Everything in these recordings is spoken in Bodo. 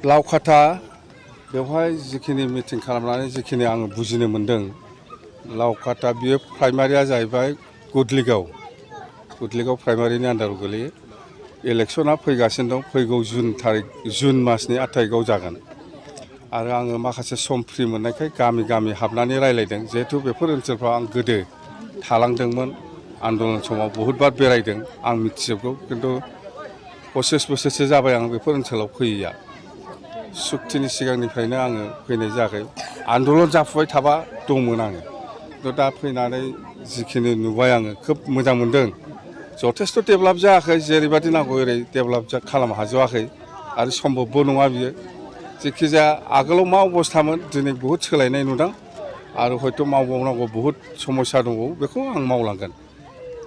लावखाथा बेवहाय जिखिनि मिटिं खालामनानै जिखिनि आं बुजिनो मोन्दों लावखाथा बियो प्राइमारिया जाहैबाय गुदलिगाव प्राइमारिनि आन्दाराव गोलैयो इलेक्सना फैगासिनो दं फैगौ जुन मासनि 8 तारिखआव जागोन आरो आङो माखासे सम फ्रि मोननायखाय गामि गामि हाबनानै रायलायदों जिहेतु बेफोर ओनसोलफ्राव आं गोदो थालांदोंमोन आन्दलन समाव बहुतबार बेरायदों आं मिथिजोबगौ किन्तु 25 बोसोरसो जाबाय आं बेफोर ओनसोलाव फैयैया सुक्तिनि सिगांनिफ्रायनो आङो फैनाय जायाखै आन्दलन जाफुबाय थाबा दंमोन आङो दा फैनानै जिखिनि नुबाय आङो खोब मोजां मोनदों जथेस्थ' डेभेलप जायाखै जेरैबायदि नांगौ ओरै डेभेलप खालामनो हाजोबाखै आरो सम्भबबो नङा बियो जेखिजाया आगोलाव मा अबस्थामोन दिनै बहुद सोलायनाय नुदों आरो हयथ' मावबावनांगौ बहुद समस्या दंबावो बेखौ आं मावलांगोन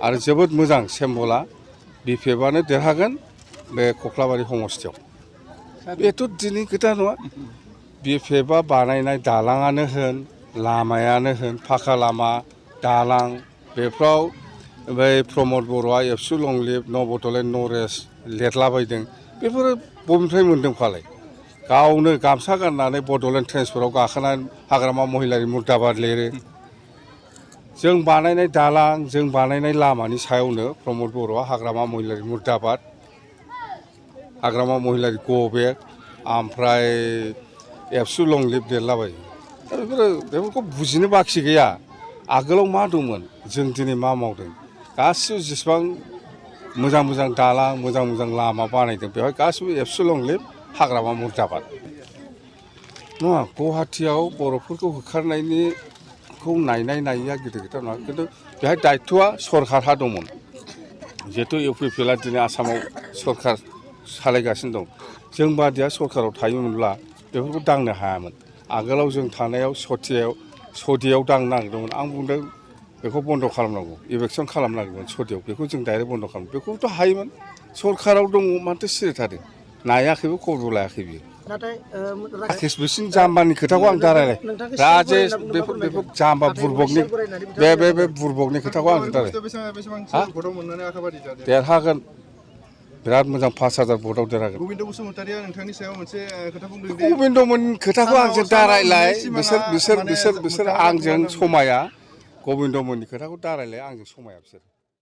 आरो जोबोद मोजां सेम्बला बिपिएफआनो देरहागोन बे कख्लाबारि समस्थियाव बेथ' दिनै खोथा नङा बिपिएफआ बानायनाय दालाङानो होन लामायानो होन फाखा लामा दालां बेफ्राव बै प्रमद बर'आ एबसु लं लिभ न बड'लेण्ड नरेश लिरलाबायदों बेफोरो बबेनिफ्राय मोन्दों फालाय गावनो गामसा गाननानै बड'लेण्ड ट्रेन्सफोराव गाखोनानै हाग्रामा महिलारि मुर्दाबाद लिरो जों बानायनाय दालां जों बानायनाय लामानि सायावनो प्रमद बर'आ हाग्रामा महिलारि मुर्दाबाद हाग्रामा महिलारि गो बेक ओमफ्राय एबसु लं लिभ लिरलाबायो बेफोरखौ बुजिनो बाखि गैया आगोलाव मा दंमोन जों दिनै मा मावदों गासिबो जेसेबां मोजां मोजां दालां मोजां मोजां लामा बानायदों बेवहाय गासिबो एबसु लं लिभ हाग्रामा मुर्दाबाद नङा गुवाहाटियाव बर'फोरखौ होखारनायनिखौ नायिया गिदिर खोथा नङा खिन्थु बेहाय दायथ'आ सरकारहा दंमोन जिहेतु इउपिपिएलआ दिनै आसामाव सरकार सालायगासिनो दं जों बादिया सरकाराव थायोमोनब्ला बेफोरखौ दांनो हायामोन आगोलाव जों थानायाव सदियाव दांनो नागिरदोंमोन आं बुंदों बेखौ बन्द' खालामनांगौ इभेकसन खालामनो नागिरदोंमोन सदियाव बेखौ जों डाइरेक्ट बन्द' खालाम बेखौथ' हायोमोन सरकाराव दङ मानोथो सिरि थादों नायाखैबो खबरबो लायाखै बियो राकेश बिसिं जाम्बानि खोथाखौ आं दा रायलाय राजेश बेफोर जाम्बा बुरबकनि बे बुरबकनि खोथाखौ आं दा देरहागोन बिराद मोजां 5000 भटआव देरहागोन गबिन्द बसुमतारिया नोंथांनि सायाव मोनसे खोथा बुंदों गबिन्दमोननि खोथाखौ आंजों दा रायलाय बिसोर आंजों समाया गबिन्दमोननि खोथाखौ दा रायलाय आंजों समाया बिसोर